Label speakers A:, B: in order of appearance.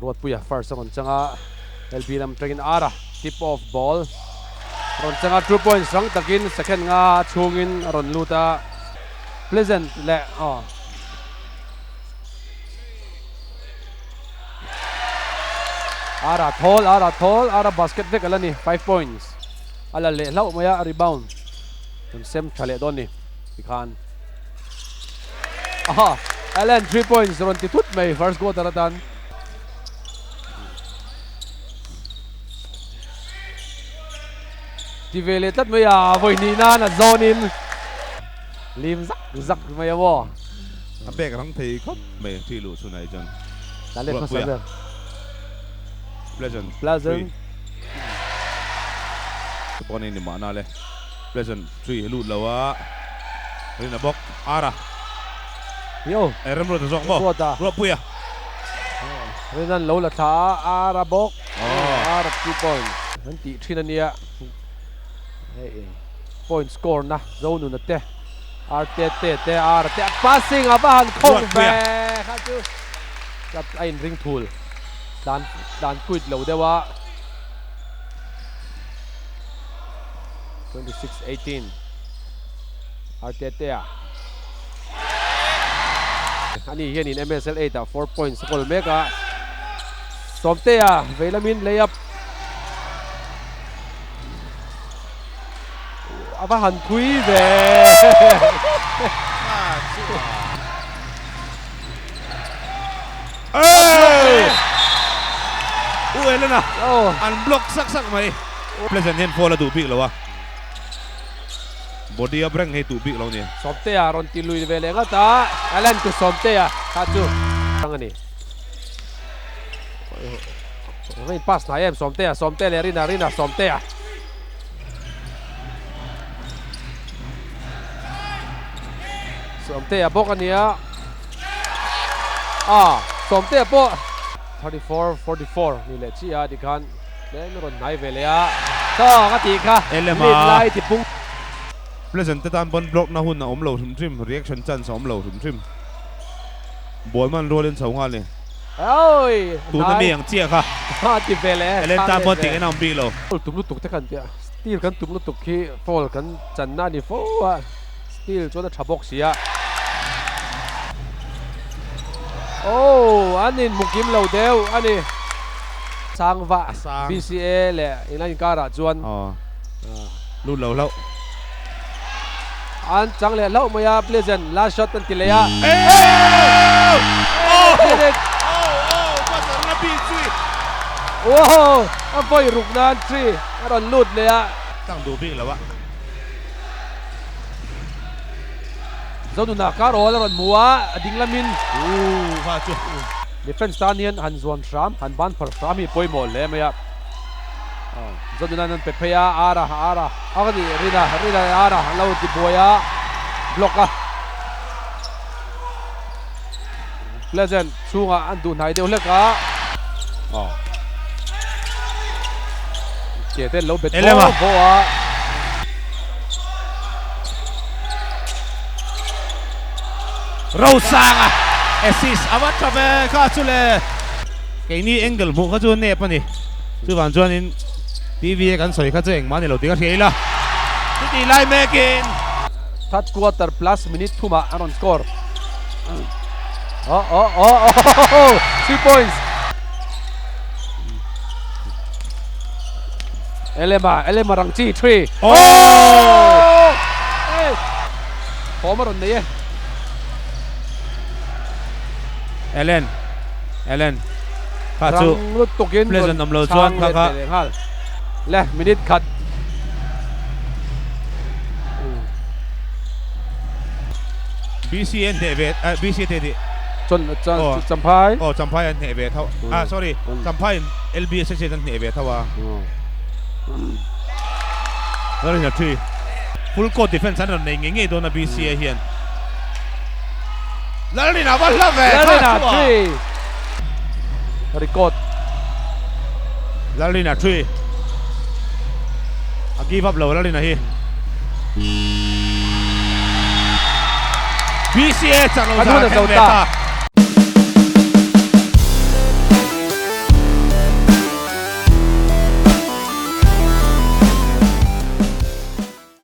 A: Ruatpuia first a rawn chang a, LB lam atangin Ara tip off ball a rawn chang a, two points rang takin second nga chhungin a rawn lut a, Pleasant leh aw. Ara thawl, Ara thawl, Ara basket vek a la ni, 5 points a la leh hlauh mai a, rebound an sem tha leh dawn ni tikhan. Aha, Allen 3 points rawn ti thut mai first quarter atan. Ti ve leh tlat mai a, vawi hnih nan a zawnin lim zak zak mai a maw.
B: A pek rang thei khawp mai thi luh chhunah hi chuan.
A: Ta let hmasa ber.
B: Pleasant.
A: Pleasant.
B: Pawh nei ni mahna le. Pleasant tree hi lut lo a, Rina bawk Ara.
A: Yo.
B: E Remruata zawk maw?
A: Ruata.
B: Ruahpuia.
A: Rina'n lo la thla a, Ara bawk. Ara 2 point. An tih thin a nia. Hei point score na Zonuna te Rtt te Ara te passing a va han khawng ve kha chu a inring thul tlan tlan quit lo deuh a. 26-18 Artetea ani hianin MSL 8 ah 4 points a kawl mek a, Sawmtea veilamin layup a va han thui ve.
B: U Elena an block sak sak mai. Pleasant hian foul a duh bik lo a, body up reng hei duh bik lo a ni.
A: Sawmtea rawn ti lui ve leh ngat a, Allen tu Sawmtea kha chu hrang a ni. Rain pass hnai em Sawmtea, Sawmtea leh Rina, Rina Sawmtea. Sawmtea bawk a nia. Ah, Sawmtea pawh 34 44 ni leh chiah a tikhan. Tlem rawn hnai ve leh a, tawk a tih kha lead lai ti pung.
B: Pleasant te tan pawn block na hun a awm lo hrim hrim, reaction chance a awm lo hrim hrim. Ball man rualin chho nghal ni.
A: Oi!
B: Tuna mi ang chiah kha.
A: A ti ve leh e.
B: Ellen tan pawn tih en a awm bik lo.
A: Foul tum lutuk te kan tia, steal kan tum lutuk khi foul kan channa a ni fo a, steal chuan a tha bawk si a. Oh, an inhmu kim lo deuh a ni. Sangva BCA leh Inland inkarah chuan
B: lut lo hlauh.
A: An chang leh hlauh mai a, Pleasant last shot an ti leh a. Wow, a vawi ruk nan tree a rawn lut leh a.
B: Tang duh bik lo a.
A: Zonuna kar awl a rawn hmu a, a ding lamin
B: Ooh kha chu.
A: Defence tan hian han zuan hram, han ban phar hram hi pawimawh hle mai a. Zonuna an pe phei a, Ara, Ara, a ka ni Rina, Rina leh Ara an lo ti buai a, block a. Pleasant chhungah an duh hnai deuh hlek a. Ke te lo bet bawk bawk a.
B: Rosanga assist a va tha ve kha chu le. Keini angle hmuh kha chu nep a ni. Chuvang chuanin TV a kan sawi kha chu engmah a ni lo tih ka hria ila. Chutih lai mekin.
A: Third quarter plus minute thumah an rawn score. Oh oh oh oh 3 points. Elema Elema rang chi 3.
B: Oh!
A: Hey! Thawm a rawn nei e.
B: Ellen Ellen kha chu
A: Rang lutukin
B: Pleasant awm lo chuan kha kha.
A: Nghal. Le minute khat.
B: BC an hneh ve BC te tih.
A: Chon chon Champhai.
B: Aw Champhai an hneh ve tho. Ah sorry Champhai in LBSS an hneh ve tho a. Lalringa thi. Full court defense an rawn nei ngei ngei dawn a BCA hian. Lalrina va hla ve.
A: Lalrina thi. Record.
B: Lalrina thi. A give up lo Lalrina hi. BCA chak lo zan a thleng ve ta.